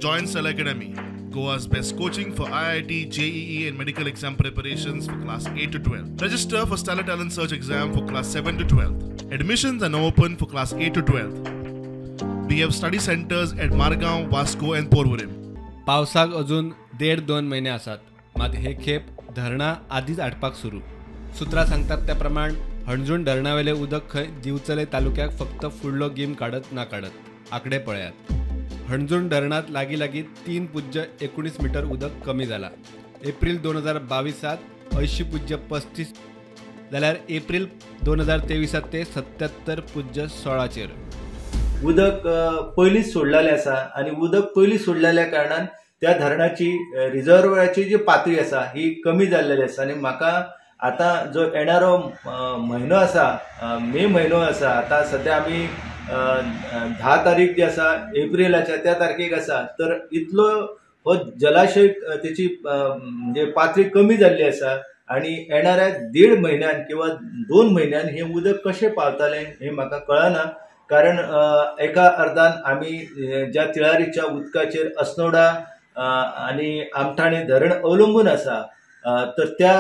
Join Stellar Academy, Goa's best coaching for IIT, JEE and medical exam preparations for class 8 to 12. Register for Stellar Talent Search exam for class 7 to 12. Admissions are now open for class 8 to 12. We have study centers at Margao, Vasco and Porvorim. पावसाक अजून 1.5-2 महिने आसात, मात हे खेप धरणां आदींच आटपाक सुरू. सुत्रां सांगतात त्या प्रमाण हणजूण धरणावेलें उदक खंय दिवचले तालुक्याक फक्त फुडलो गीम काडत ना काडत आंकडे पळयात. हणजूण धरणांत लागीं लागीं 3.19 मिटर उदक कमी जाला. एप्रील 2022 80.35 जाल्यार एप्रील 2023 ते 77.16चेर. उदक पयलींच सोडलेलें आसा आनी उदक पयलीं सोडलेल्या कारणान त्या धरणाची रिजर्वराची जी पातळी आसा ही कमी जाल्लेली आसा. आनी म्हाका आतां जो येणारो म्हयनो आसा, मे म्हयनो आसा, आतां सद्या आमी 10 तारीख जी आसा एप्रिलाच्या त्या तारखेक आसा, तर इतलो हो जलाशय तेची म्हणजे पातळी कमी जाल्ली आसा आनी येणाऱ्या 1.5 म्हयन्यान किंवा 2 म्हयन्यान हें उदक कशें पावतलें हें म्हाका कळना. कारण एका अर्दान आमी ज्या तिळारीच्या उदकाचेर अस्नोडा आनी आमठाणे धरण अवलंबून आसा, तर त्या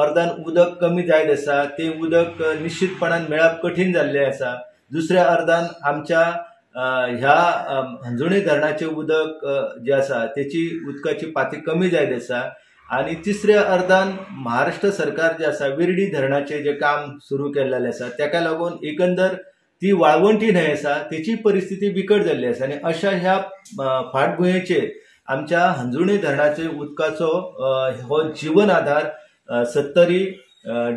अर्दान उदक कमी जायत आसा, तें उदक निश्चितपणान मेळप कठीण जाल्लें आसा. दुसऱ्या अर्दान आमच्या ह्या हणजूणे धरणाचें उदक जें आसा तेची उदकाची पातळी कमी जायत आसा. आनी तिसऱ्या अर्दान महाराष्ट्र सरकार जें आसा विर्डी धरणाचें जें काम सुरू केल्लें आसा तेका लागून एकंदर ती वाळवंटी न्हंय आसा तेची परिस्थिती बिकट जाल्ली आसा. आनी अशा ह्या फाटभुंयेचेर आमच्या हणजूणे धरणाचे उदकाचो हो जिवन आधार सत्तरी,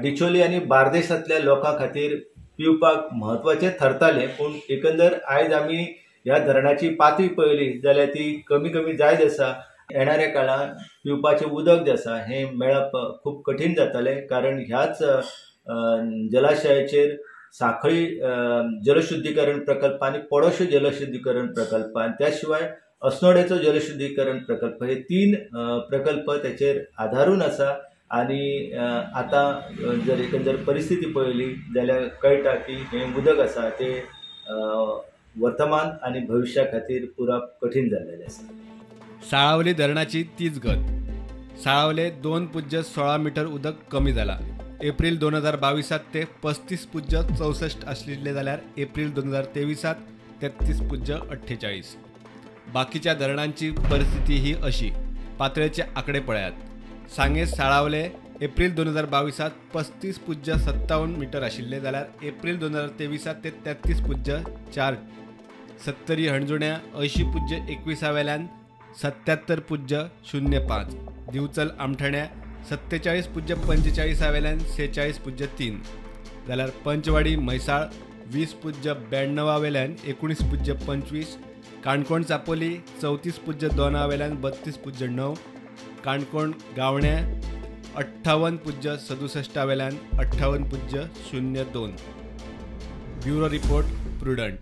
डिचोली आनी बार्देसांतल्या लोकां खातीर पिवपाक म्हत्वाचें थरतालें. पूण एकंदर आयज आमी ह्या धरणाची पातळी पळयली जाल्यार ती कमी कमी जायत आसा. येणाऱ्या काळांत पिवपाचें उदक जें आसा हें मेळप खूब कठीण जातलें, कारण ह्याच जलाशयाचेर सांखळी जलशुद्धीकरण प्रकल्प आनी पडोशे जलशुद्धीकरण प्रकल्प आनी त्या शिवाय अस्नोड्याचो जलशुद्धीकरण प्रकल्प हे 3 प्रकल्प तेचेर आधारून आसा. आनी आतां जर एकंदर परिस्थिती पळयली जाल्यार कळटा की हें उदक आसा तें वर्तमान आनी भविश्या खातीर पुरप कठीण जाल्लेलें आसा. साळावली धरणाची तीच गत. साळावले 2.16 मिटर उदक कमी जाला. एप्रील 2022 ते 35.64 आशिल्ले जाल्यार एप्रील 2023 33.48. बाकीच्या धरणांची परिस्थिती ही अशी. पातळेचे आंकडे पळयात. सांगे साळावले एप्रील 2022 35.57 मिटर आशिल्ले जाल्यार एप्रील 2023 ते 33.4. सत्तरी हणजुण्या 80.21 वेल्यान 77.05. दिवचल आमठाण्या 47.45 वेल्यान 46.3 जाल्यार पंचवाडी म्हैसाळ 20.92 वेल्यान 19.25. काणकोण चापोली 34.2 वेल्यान 32.9. काणकोण गावण्या 58.67 वेल्यान 58.02. Bureau report, Prudent.